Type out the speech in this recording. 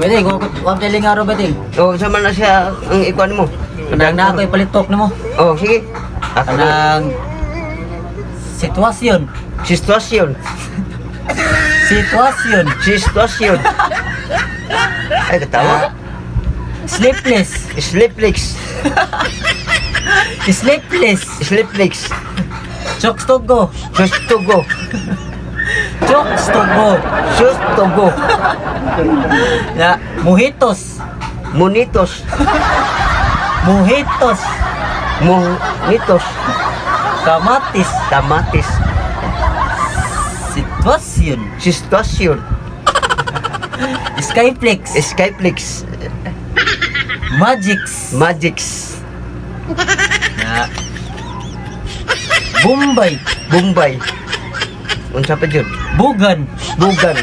Pwede, kung kung nga ro ba? Oh, sama na siya ang ikuan mo. Kanang na ako ipalitok nimo. Oh, sige. Ako na. Kanang sitwasyon. Sitwasyon. Sitwasyon. Sitwasyon. Ay, katawa. Sleepless. Sleepless. Sleepless. Sleepless. Chokes to go. Just to go. Chokes to go. Just to go. Ya, mojitos. Monitos. Mojitos. Monitos. Kamatis. Kamatis. Sitwasyon. Sitwasyon. Skyflex. Skyflix. Magics. Magics. Ya. Bombay. Bombay. Unsa pa jud? Bugan. Bugan.